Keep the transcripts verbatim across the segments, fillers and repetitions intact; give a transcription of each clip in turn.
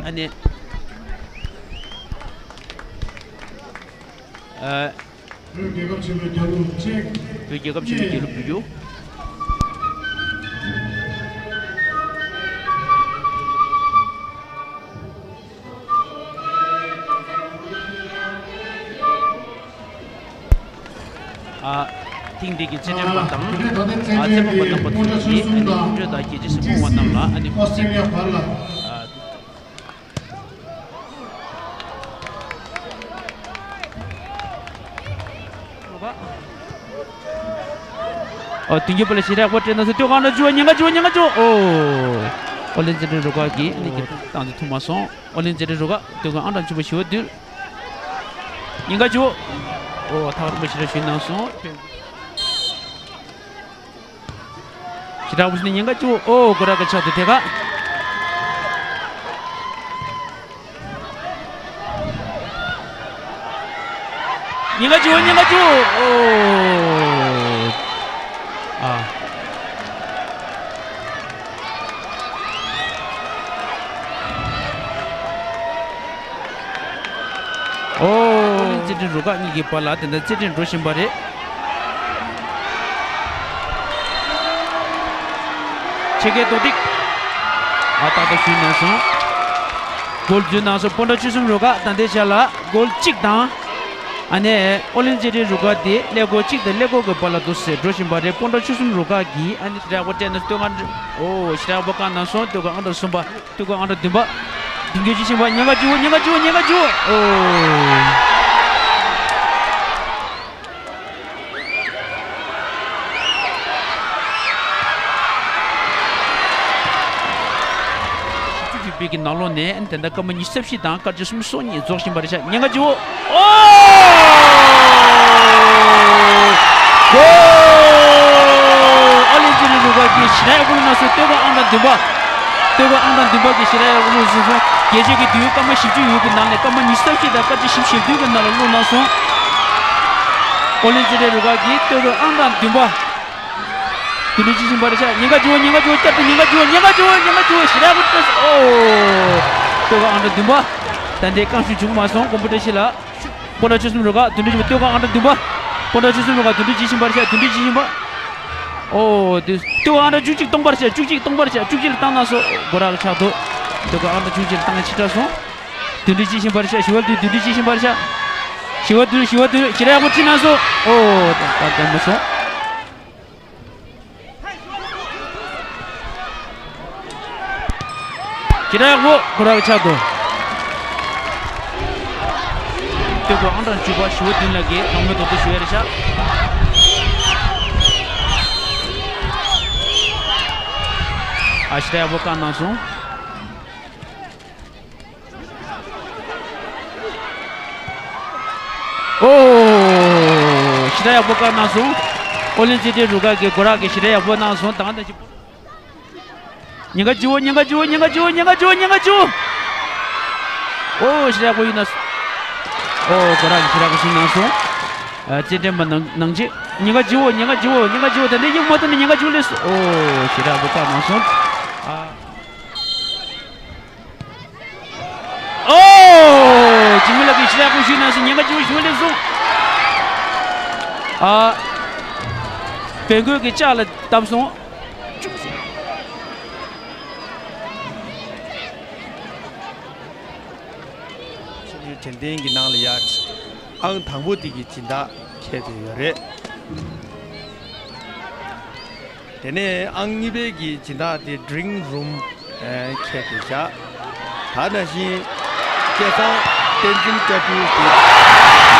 ཨ་ནི། ཨ། བོད་རྒྱལ་ཁབ་ཆེན་མོའི་རྒྱལ་གླུ་བཅས། བོད་རྒྱལ་ཁབ་ཆེན་མོའི་རྒྱལ་གླུ་འབུལ་རྒྱུ། ཨ། ཐེངས་འདི་གི་རྩེད་འགྲན་པ་དང་། ཨ། རྩེད་མོ་པ་རྣམ་པ་ཚོ་གིས་ཨ་ནི་སྐུ་མགྲོན་དང་རྒྱལ་གཅེས་སྲིད་དབང་བ་རྣམས་ལ་ཨ་ནི་ཨོ་སི་ཀྲི་ལི་ཡ་བར་ལ། ཨ། ཨོ། མདུན་གྱི་བུ་ལ་ཞེ་དྲག་པོ་སྤྲད་ན་སོ་སྟོད་ཁ་ཨང་གྲངས་བཅུ་བ། ཉེན་ཁ་བཅུ་བ། ཉེན་ཁ་བཅུ་བ། ཨོ། ཨོ་ལེན་ཙེ་ཏྲེ་རུ་ཁག་གིས་ཨ་ནི་རྒྱབ་སྐྱོར་བཏང་སྟེ་ཐུབ་མ་སོང་། ཨོ་ལེན་ཙེ་ཏྲེ་རུ་ཁག་སྟོད་ཁ་ཨང་གྲངས་བཅུ་བ་ཞི་བ་འདུས། ཉེན་ཁ་བཅུ་བ། ཨོ། ཐག་རིང་པོ་ཞེ་དྲག་ཞུས་གནང་སོང་། ཞེ་དྲག་པོ་ཞིག་ནས་ཉེན་ཁ་བཅུ་བ། ཨོ། སྒོ་ར་གི་ཕྱག་ཏུ་དེ་ག་ཉེན་ཁ་བཅུ་བ། ཉེན་ཁ་བཅུ་བ། ཨོ། ཨ། ཨོ། རྩེད་འགྲན་རུ་ཁག་གཉིས་ཀྱི་བར་ལ་དེ་འདྲ་རྩེད་འགྲན་འགྲོ་བཞིན་པ་རེད། ཕྱེད་ཀའི་རྡོག་ཏིག་ཨ། ཏག་ཏག་ཞུས་གནང་སོང་། གོལ་འཛུལ་གནང་སོང་། སྤོན་ཊ་ཆོལ་གསུམ་རུ་ཁག་ད་ལྟའི་ཆ་ལ་གོལ་གཅིག་དང་། ཨ་ནི་ཨོ་ལིན་ཙེ་ཏྲེ་རུ་ཁག་དེ་ཀླད་ཀོར་གཅིག་དང་ཀླད་ཀོར་གྱི་བར་ལ་འདུག་སེ་འགྲོ་བཞིན་པ་རེད། སྤོན་ཊ་ཆོལ་གསུམ་རུ་ཁག་གིས་ཨ་ནི་ཞེ་དྲག་པོ་སྤྲད་ན་སྟོད་ཁ་ཨང་གྲངས། ཨོ། ཞེ་དྲག་པོ་བཀག་གནང་སོང་། སྟོད་ཁ་ཨང་གྲངས་གསུམ་པ། སྟོད་ཁ་ཨང་གྲངས་བདུན་པ། མདུན་སྐྱོད་བྱེད་བཞིན་པ། ཉེན་ཁ་བཅུ་བ། ཉེན་ཁ་བཅུ་བ། ཉེན་ཁ་བཅུ་བ། ཨོ། བཅུ་གཅིག་པའི་གི་ནང་ལོགས་ནས་དེ་འདྲ་སྐར་མ་ཉི་ཤུ་རྩ་བཞི་དང་སྐར་ཆ་སུམ་ཅུ་སོ་གཉིས་རྫོགས་བཞིན་པ་རེད་ཤག་ཉེན་ཁ་བཅུ་བ། ཨོ། གོལ། ཨོ་ལིན་ཙེ་ཏྲེ་རུ་ཁག་གིས་ཞེ་དྲག་ཡག་པོ་བླུགས་གནང་སོང་། སྟོད་ཁ་ཨང་གྲངས་བདུན་པ། སྟོད་ཁ་ཨང་གྲངས་བདུན་པ་གིས་ཞེ་དྲག་ཡག་པོ་བླུགས་སོང་། རྒྱལ་སྤྱི་གི་དུས་ཡུན་སྐར་མ་བཞི་བཅུ་ཡོད་པའི་ནང་ནས་སྐར་མ་ཉི་ཤུ་རྩ་བཞི་དང་སྐར་ཆ་བཞི་བཅུ་ཞེ་བདུན་གྱི་ནང་ལ་བླུགས་གནང་སོང་། ཨོ་ལིན་ཙེ་ཏྲེ་རུ་ཁག་གིས་སྟོད་ཁ་ཨང་གྲངས་བདུན་པ། དུས་འགྲོ་བྱེད་བཞིན་པ་རེད་ཤག་ཉེན་ཁ་བཅུ་བ། ཉེན་ཁ་བཅུ་བ། བསྐྱར་དུ་ཉེན་ཁ་བཅུ་བ། ཉེན་ཁ་བཅུ་བ། ཉེན་ཁ་བཅུ་བ། ཞེ་དྲག་པོ་སྤྲད་སོང་། ཨོ། སྟོད་ཁ་ཨང་གྲངས་བདུན་པ། ད་ལྟའི་རྐང་ཤུགས་བྱུང་མ་སོང་། ཀོང་པོ་བཀྲ་ཤིས་ལགས། སྤོན་ཊ་ཆོལ་གསུམ་རུ་ཁག་དུས་འགྲོ་བྱེད་པ། སྟོད་ཁ་ཨང་གྲངས་བདུན་པ། སྤོན་ཊ་ཆོལ་གསུམ་རུ་ཁག་དུས་འགྲོ་བྱེད་བཞིན་པ་རེད་ཤག་དུས་འགྲོ་བྱེད་བཞིན་པ། ཨོ། དུས་སྟོད་ཁ་ཨང་གྲངས་བཅུ་གཅིག་སྟོང་པ་རེད་ཤག་བཅུ་གཅིག་སྟོང་པ་རེད་ཤག་བཅུ་གཅིག་ལ་བཏང་གནང་སོང་། སྒོ་ར་གི་ཕྱག་ཏུ། སྟོད་ཁ་ཨང་གྲངས་བཅུ་གཅིག་ལ་བཏང་ནས་ཕྱི་དྲགས་སོང་། དུས་འགྲོ་བྱེད་བཞིན་པ་རེད་ཤག་ཞི་བ་འདུས། དུས་འགྲོ་བྱེད་བཞིན་པ་རེད་ཤག་ཞི་བ་འདུས། ཞི་བ་འདུས། ཞེ་དྲག་ཡག་པོ་ཁྲིད་གནང་སོང་། ཨོ། ད་ད་ལྡན་མ་སོང་། ཞེ་དྲག་ཡག་པོ། སྒོ་ར་གི་ཕྱག་ཏུ། སྟོད་ཁ་ཨང་གྲངས་བཅུ་པ་ཞི་བ་འདུས་ལགས་ཀྱིས་རང་མོས་ཐོག་ཏུ་ཞུ་ཡ་རེད་ཤག་ཨ། ཞེ་དྲག་ཡག་པོ་བཀག་གནང་སོང་། ཨོ། ཞེ་དྲག་ཡག་པོ་བཀག་གནང་སོང་། ཨོ་ལིན་ཙེ་ཏྲེ་རུ་ཁག་གི་སྒོ་ར་གིས་ཞེ་དྲག་ཡག་པོ་གནང་སོང་། ད་ལྟ་ཅི། ཉེན་ཁ་བཅུ་བ། ཉེན་ཁ་བཅུ་བ། ཉེན་ཁ་བཅུ་བ། ཉེན་ཁ་བཅུ་བ། ཉེན་ཁ་བཅུ་བ། ཨོ། ཞེ་དྲག་ཡག་པོ་ཡིན་ན། ཨོ། སྒོ་ར་གིས་ཞེ་དྲག་ཡག་པོ་ཞིག་གནང་སོང་། ཨ། རྩེད་འགྲན་པ་ནང་ནང་ཆེ། ཉེན་ཁ་བཅུ་བ། ཉེན་ཁ་བཅུ་བ། ཉེན་ཁ་བཅུ་བ། ད་ལྟ་ཡིག་མ་ཐོན་ནས་ཉེན་ཁ་བཅུ་བ་སླེབས་སོང་། ཨོ། ཞེ་དྲག་ཡག་པོ་བཀག་གནང་སོང་། ཨ། ཨོ། འཇིགས་མེད་ལགས་ཀྱིས་ཞེ་དྲག་ཡག་པོ་ཞུས་གནང་སོང་། ཉེན་ཁ་བཅུ་བ་ཞུ་བ་སླེབས་སོང་། ཨ། བལ་གོས་ཀྱི་ལྕགས་ལ་བརྡབས་སོང་། ཆེད་དོན་དྲན་རྟེན་གྱི་ནང་ལ་ཡ། ཨང་དང་པོ་དེ་གི་སྦྱིན་བདག་འཁེལ་བསྡད་ཡོད་རེད། དེ་ནས་ཨང་གཉིས་པའི་གི་སྦྱིན་བདག་དེ་ཌིང་རུམ་འཁེལ་ཏེ་བཞག་ད་ནང་བཞིན་སྐལ་བཟང་བསྟན་འཛིན་བཀྲ་ཤིས་ཀྱིས།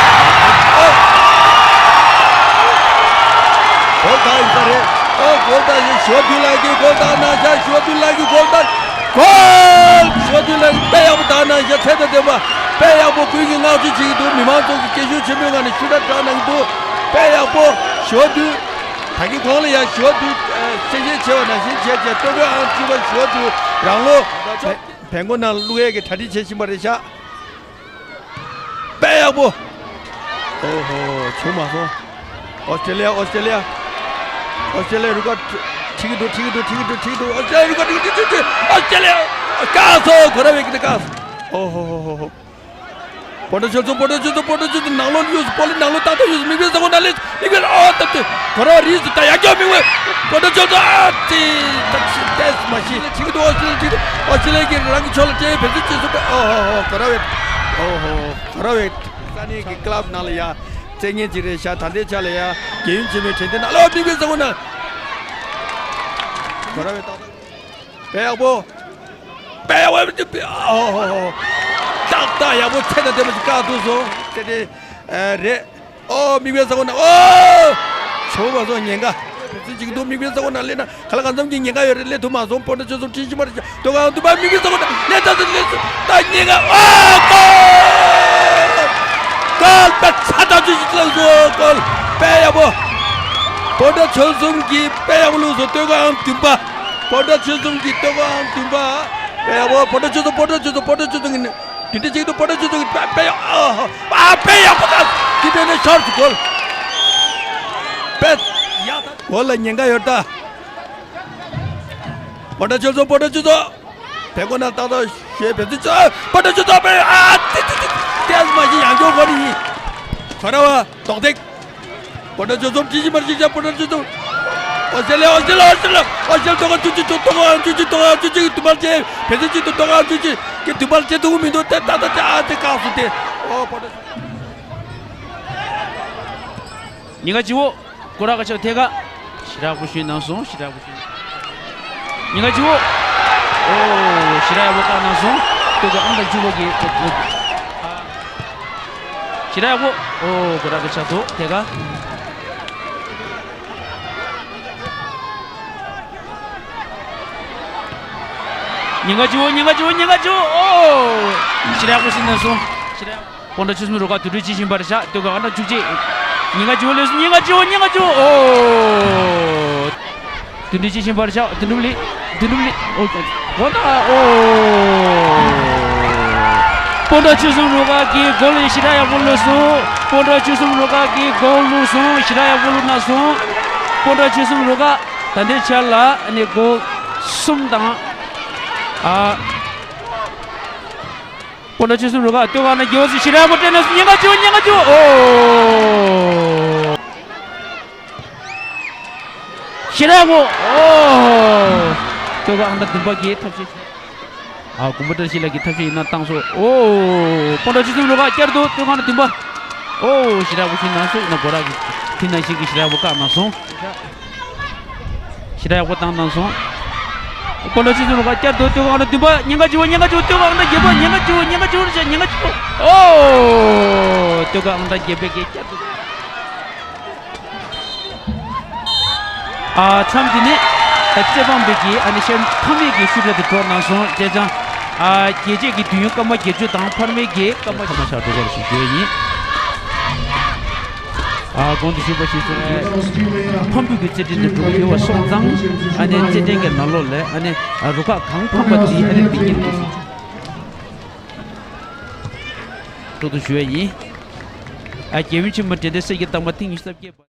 ཨོ། གོལ་བཏང་ཡིན་ས་རེད། ཨོ། གོལ་བཏང་ཡིན། ཞི་བ་འདུས་ལགས་ཀྱིས་གོལ་བཏང་གནང་ཤག་ཞི་བ་འདུས་ལགས་ཀྱིས་གོལ་བཏང་། གོལ། ཞི་བ་འདུས་ལགས་ཀྱིས་དཔེ་ཡག་པོ་བཏང་གནང་ཤག་ཚད་དང་ལྡན་པ། དཔེ་ཡག་པོ། ཀུན་གྱིས་བསྔགས་བརྗོད་བྱེད་ཀྱི་འདུག་མི་མང་ཚོ་གིས་སྐད་ཤུགས་ཆེན་པོའི་ངང་ནས་ཤུགས་དྲག་བཏང་གནང་གི་འདུག་དཔེ་ཡག་པོ། ཞི་བ་འདུས། ད་གིན་གོང་ལ་ཡ་ཞི་བ་འདུས་གསལ་བཤད་བྱས་པ་ནང་བཞིན་བྱས་བྱས། སྟོད་གོས་ཨང་གཅིག་པ་ཞི་བ་འདུས་རང་ལོ་བལ་སྒོ་ནང་བླུག་ཡས་ཀྱི་གྲ་སྒྲིག་བྱེད་བཞིན་པ་རེད་ཤག་དཔེ་ཡག་པོ། ཨོ་ཧོ། བྱུང་མ་སོང་། ཨོ་སི་ཀྲེ་ལི་ཡ། ཨོ་སི་ཀྲེ་ལི་ཡ། ཨོ་སི་ཀྲེ་ལི་ཡ་རུ་ཁག་ཁྲིད་ཀྱི་འདུག་ཁྲིད་ཀྱི་འདུག་ཁྲིད་ཀྱི་འདུག་ཁྲིད་ཀྱི་འདུག་ཨོ་སི་ཀྲེ་ལི་ཡ་རུ་ཁག་ཁྲིད་ཀྱི་འདུག་ཁྲིད་ཀྱི་འདུག་ཨོ་སི་ཀྲེ་ལི་ཡ། བཀག་སོང་། གོ་ར་བའི་གི་དེ་བཀག་སོང་། ཨོ་ཧོ་ཧོ་ཧོ་ཧོ། པོ་ཏོ་ཆོས་འཛོམས། པོ་ཏོ་ཆོས་འཛོམས། པོ་ཏོ་ཆོས་འཛོམས། ནང་ལོགས་གཡུགས་སོང་། པོ་ལི་ནང་ལོགས་ཏག་ཏག་གཡུགས་སོང་། མིག་དཔེ་ས་གོ་ནང་སླེབས། མིག་དཔེ། ཨོ་ད་ལྟ་གོ་ར་རིས་སུ་ད་ཡར་རྒྱབ་མིག་དཔེ། པོ་ཏོ་ཆོས་འཛོམས། ཨ་ཙི། ད་ཅི་ཏེས་མ་ཤི་ལ་ཅིག་ཏུ་ཨོ་སི་ལེ་ཅིག་ཏུ་ཨོ་སི་ལེ་གི་རང་གི་ཕྱོགས་ལ་ཅེ་བེ་ཚུ་ཅི་སུ་པེ། ཨོ་ཧོ་ཧོ། གོ་ར་བའི། ཨོ་ཧོ། གོ་ར་བའི། ས་གནས་ཀྱི་ཀི་ལབ་ནང་ལ་ཡ་རྩེད་མཁན་ཅིག་རེད་ཤག་ད་ལྟའི་ཆ་ལ་ཡ་རྒྱལ་ཡུམ་ཆེན་མོའི་དྲན་རྟེན་ནང་ལ། ཨོ་མིག་དཔེ་ས་གོ་ནང་། གོ་ར་བའི་ཏག་ཏག་དཔེ་ཡག་པོ། དཔེ་ཡག་པོ། ཨོ་ཧོ་ཧོ། ཏག་ཏག་ཡག་པོ་ཚད་དང་ལྡན་པ་ཞིག་བཀག་ཐུབ་སོང་། དེ་དེ་ཨ་རེད། ཨོ་མིག་དཔེ་ས་གོ་ནང་། ཨོ། བྱུང་བ་སོང་ཉེན་ཁ། བེ་ཚུ་ཅིག་འདུག་མིག་དཔེ་ས་གོ་ནང་སླེབས་ན་ག་ལ་གང་འཚམ་གྱི་ཉེན་ཁ་ཡོད་རེད། སླེབས་ཐུབ་མ་སོང་། པོ་ཏོ་ཆོས་འཛོམས་ཁྲིད་ཤིང་པར་ལྟོས་གང་དུ་པ་མིག་དཔེ་ས་གོ་ནང་སླེབས་ད་ད་སླེབས་སོང་། ད་ཉེན་ཁ། ཨོ་གོལ། གོལ། དཔེ་ཚ་ཐག་ཆོད་ཅིག་བླངས་སོང་། གོལ། དཔེ་ཡག་པོ། པོ་ཏོ་ཆོས་འཛོམས་ཀྱིས་དཔེ་ཡག་པོ་བླངས་སོང་། ལྟོས་གང་བདུན་པ། པོ་ཏོ་ཆོས་འཛོམས་ཀྱི་ལྟོས་གང་བདུན་པ། དཔེ་ཡག་པོ། པོ་ཏོ་ཆོས་འཛོམས། པོ་ཏོ་ཆོས་འཛོམས། པོ་ཏོ་ཆོས་འཛོམས་ཀྱི་ནི་དུས་དེ་གཅིག་ཏུ་པོ་ཏོ་ཆོས་འཛོམས་ཀྱི་དཔེ་དཔེ་ཡག་ཨ་ཨ་དཔེ་ཡག་པོ་ད་དེ་དཔེ་ནི་ཤོར་སོང་། གོལ། དཔེ་ཡག་ད་གོལ་ལ་ཉེན་ཁ་ཡོད་ད། པོ་ཏོ་ཆོས་འཛོམས། པོ་ཏོ་ཆོས་འཛོམས། བེ་གོ་ན་ཏག་ཏག་ཤོད། བེ་ཚུ་ཅོ། པོ་ཏོ་ཆོས་འཛོམས། དཔེ་ཨ་ཏི་ཏི་ཏི་ཏེས་མ་ཤི་ཡང་སྐྱོ་གོ་ནི་ཡིན། གོ་ར་བ་རྡོག་ཐེག་པོ་ཏོ་ཆོས་འཛོམས་ཁྲིད་ཤིང་པར་ཞིག་བྱ། པོ་ཏོ་ཆོས་འཛོམས། ཨོ་སི་ལེ། ཨོ་སི་ལེ། ཨོ་སི་ལེ། ཨོ་སི་ལེ། ལྟོས་གང་ཅུ་ཅུ་ཅུ། ལྟོས་གང་ཅུ་ཅུ། ལྟོས་གང་ཅུ་ཅུ་གི་དུ་མར་ཅེ་བེ་ཚུ་ཅིག་ཏུ་ལྟོས་གང་ཅུ་ཅུ་གི་དུ་མར་ཅེ་ཐུག་མི་འདུག་དེ་ད་ད་ཅ་ཨ་དེ་བཀག་སོང་དེ། ཨོ་པོ་ཏོ་ཉེན་ཁ་ཆེ་བོ། གོ་ར་ག་ཆོ་ཐེ་ག། ཞེ་དྲག་པོ་ཞུས་གནང་སོང་། ཞེ་དྲག་པོ་ཞུས། ཉེན་ཁ་ཆེ་བོ། ཨོ་ཞེ་དྲག་ཡག་པོ་བཀག་གནང་སོང་། ལྟོས་གང་ཨང་དང་བཅུ་པ་གི། ཞེ་དྲག་ཡག་པོ། ཨོ་གོ་ར་ག་ཆ་ཐོ་ཐེ་ག། ཉེན་ཁ་ཆེ་བོ། ཉེན་ཁ་ཆེ་བོ། ཉེན་ཁ་ཆེ་བོ། ཨོ་ཞེ་དྲག་པོ་ཞུས་གནང་སོང་། ཞེ་དྲག་པོ་ཏོ་ཆོས་འཛོམས་རུ་ཁག་དུས་དྲུག་ཅི་བཞིན་པར་བཞག་ལྟོས་གང་ཨང་དང་བཅུ་གཅིག་ཉེན་ཁ་ཆེ་བོ་ལོས། ཉེན་ཁ་ཆེ་བོ། ཉེན་ཁ་ཆེ་བོ། ཨོ། དུད་འགྲོ་ཅི་བཞིན་པར་བཞག་དུད་འགྲོ་ལི། དུད་འགྲོ་ལི། ཨོ། གོ་ན། ཨོ། སྤོན་ཊ་ཆོས་འཛོམས་རུ་ཁག་གི་གོལ་ཞེ་དྲག་ཡག་པོ་བླུགས་སོང་། སྤོན་ཊ་ཆོས་འཛོམས་རུ་ཁག་གི་གོལ་བླུགས་སོང་། ཞེ་དྲག་ཡག་པོ་བླུགས་གནང་སོང་། སྤོན་ཊ་ཆོས་འཛོམས་རུ་ཁག་ད་ལྟའི་ཆར་ལ་ནི་གོལ་གསུམ་དང་། ཨ། སྤོན་ཊ་ཆོས་འཛོམས་རུ་ཁག་ལྟོས་གང་ཨང་དང་བརྒྱད་པ་སུ་ཞེ་དྲག་པོ་སྤྲད་ན་སུ། ཉེན་ཁ་ཆེ་བོ། ཉེན་ཁ་ཆེ་བོ། ཨོ། ཞེ་དྲག་པོ། ཨོ། ལྟོས་གང་ཨང་དང་བདུན་པ་གིས་ཐབས་ཤེས། ཨ་དགོན་པ་བཀྲ་ཤིས་ལགས་ཀྱིས་ཐབས་ཤེས་ཡིན་ན་བཏང་སོང་། ཨོ། སྤོན་ཊ་ཆོས་འཛོམས་རུ་ཁག་བསྐྱར་དུ་ལྟོས་གང་ཨང་དང་བདུན་པ། ཨོ་ཞེ་དྲག་པོ་ཞུས་གནང་སོང་། ཡིན་ན་གོ་ར་གི་དེ་ནང་བཞིན་གྱི་ཞེ་དྲག་པོ་བཀག་གནང་སོང་། ཞེ་དྲག་ཡག་པོ་བཏང་གནང་སོང་། སྤོན་ཊ་ཆོས་འཛོམས་རུ་ཁག་བསྐྱར་དུ་ལྟོས་གང་ཨང་དང་བདུན་པ། ཉེན་ཁ་ཆེ་བོ། ཉེན་ཁ་ཆེ་བོ། ལྟོས་གང་ཨང་དང་བརྒྱད་པ། ཉེན་ཁ་ཆེ་བོ། ཉེན་ཁ་ཆེ་བོ་རེད་ཤག་ཉེན་ཁ་ཆེ་བོ། ཨོ། ལྟོས་གང་ཨང་དང་བརྒྱད་པ་གིས་བསྐྱར་དུ། ཨ་མཚམས་འདི་ནས་ད་རྩེད་འབང་པའི་གི་ཨ་ནི་ཤེར་ཕ་མེས་ཀྱི་ཤུ་ཊར་དེ་འགྲོ་གནང་སོང་། བྱས་ཙང་ཨ་རྒྱལ་རྩེད་ཀྱི་དུས་ཡུན་སྐར་མ་བརྒྱད་ཅུ་དང་ཕ་མེས་ཀྱི་སྐར་མ་ཐ་མ་ཆགས་འགྲོ་བར་ཞུ་རྒྱུ་ཡིན། ཨ་གོང་དུ་ཞུས་པ་བཞིན་སོང་། ཕམ་ཕུག་གི་རྩེད་འགྲན་དུ་འགྲོ་གི་ཡོད་པ་སོང་ཙང་ཨ་ནི་རྩེད་འགྲན་གྱི་ནང་ལོགས་ལ་ཨ་ནི་རུ་ཁག་གང་ཕམ་པ་དེ་ཨ་ནི་འབུད་ཀྱིན་འདུག་ཞུ་ཞུ་བ་ཡིན། ཨ་རྒྱལ་ཡུམ་ཆེན་མོ་དྲན་རྟེན་གསེར་གྱི་ཐང་པ་ཐེངས་ཉི་ཤུ་རྩ་བརྒྱད་པ།